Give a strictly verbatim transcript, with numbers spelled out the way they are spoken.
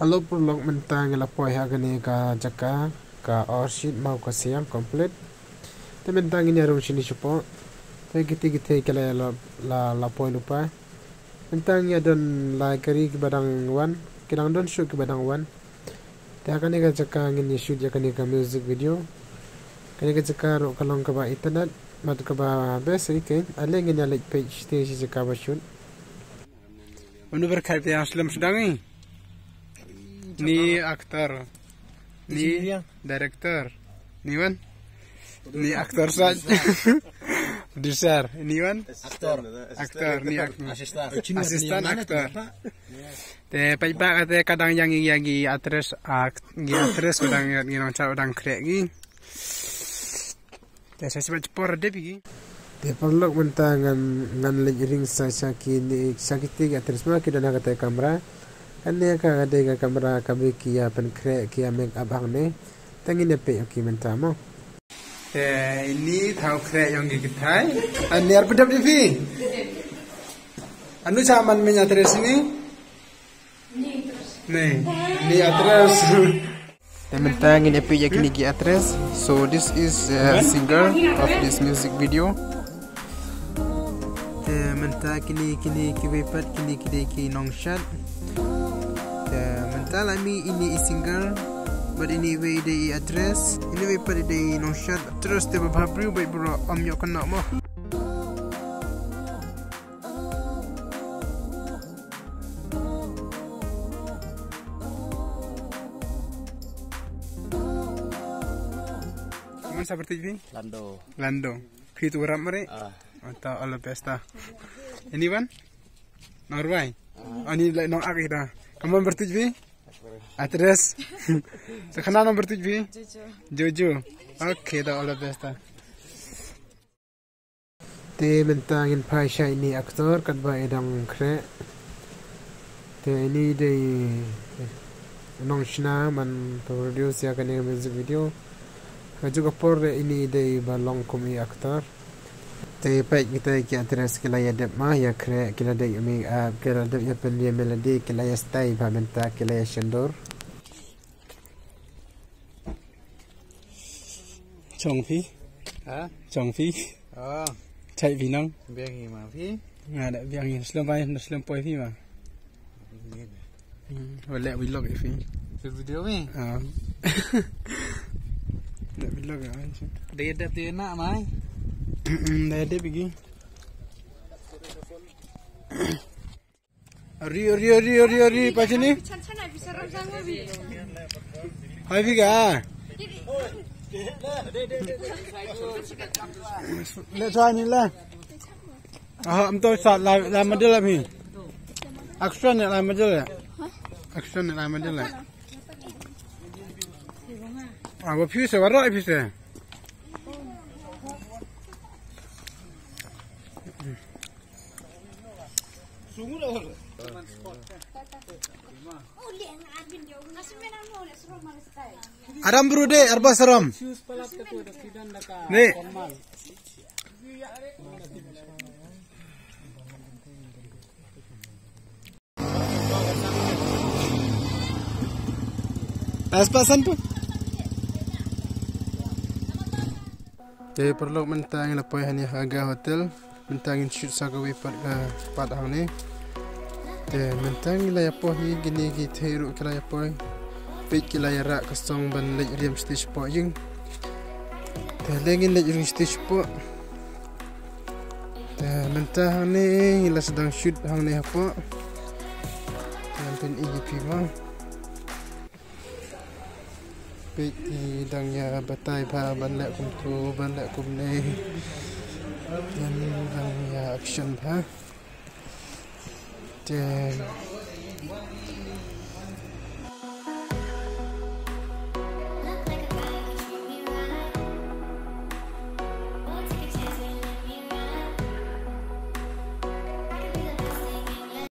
Hello paralok, mynta ngi la poi ha kane ka jaka ka Orchid Mawkasiang complete. Te mynta ngin ïa rung shini shapoh. Te kiti kiti ki la, la, la, la poi lypa. Mynta ngi ïa don lai kari kiba dang wan, ki dang don shuh kiba dang wan. Te ha kane ka jaka ngin ïa shoot ïa kane ka music video. Kane ka jaka ruh ka long kaba itynnad bad kaba best ïa ki. Ale ngin ïa leit peit shatei shi jaka ba shoot. Unu berkhai te ïa slem sdang ni. Ni actor. Ni director. Ni wan. Ni actor sah. Producer. Ni wan. Actor. Actor. Ni actor. Assistant. Assistant actor. Te paidbah kata ka dang ïa ngi ïa ngi actress, act, ngi actress ka dang ïa ngi nongshad ka dang khreh ngi. Te sa sibak por dep ïa ngi. Te paralok mynta ngan, ngan leit ring sa sha kine, sha kiti ki actress ma ki don ha kata ka kamra. Kane ka dei ka kamra kaba ki ïa pynkhreh ki ïa make up hangne. Te ngin ïa peit ïa ki mynta mo. Te ini thaw khreh ïong ki kithai. Ani ar pdep di phi. Anu cha man men actress ni. Ni, ni actress. Te mynta ngin ïa peit ïa kine ki actress. So this is a singer of this music video. Te mynta kine, kine kiwei pat kine ki dei ki nongshad. Te mynta la mih ine i singer bad ine iwei i dei i actress, ine iwei pat i dei i nongshad. Actress te ba bha briew bad baroh ym ïoh kynnoh mo. Kumno sa bertuj phi? Lando. Lando. Phi tu rap mari? Ah. Anta all the best ta. Anyone? Norway. Ah. Ani lai nong agi ta. Kumno bertuj phi? Actress. Sa khana nong bertuj phi? Jojo. Jojo. Okay, ta all the best ta. Te mynta ngin phai sha ine i actor katba i dang khreh. Te ine i dei i nongshna man produce ïa kane ka music video. Ka juk ka por de ine i dei ba long kum i actor. Te peit kita ki actress ki la ïa dep ma ïa khreh, ki la dep ïa make up, ki la dep ïa pynlong melody, ki la ïa style ba mynta ki la ïa sendor. Chong phi? Ha? Chong phi? Oh. Chai phi nang? Biang hi ma phi? Nga da biang hi, slem pai, slem poi phi ma. Hmm, wala vlog phi. Shoot video mi? Ah. Da vlog ya. Da ya dep da ya nak mai. Hmm, da ya dep bigi. Ari, ari, ari, ari, ari, pa sini. Hai, Vika. Le, sa ni le. Ah, am to sa la, la madel abi. Action ne la madel ya. Action ne la madel ya. Ah, wa phi se, wa ro phi se. Aram bru de, arba saram. Ne. As pasan tu. Te paralok mynta ngi la poi hangne ha Aga Hotel. Mynta ngin shoot sa kawei pat ka pat hangne. Te mynta ngi la ïa poi hi kine ki thei ruh ki la ïa poi. Peit ki la ïa rah ka song ban leit riam stage poi jing. Te le ngin leit riam stage poi. Te mynta hangne ngi la sdang shoot hangne hapoh. Te ngan pyni ïa phi ma. Peit ki dang ïa batai bha ban leh kumtu ban leh kumne. Ngan dang ïa action bha. Te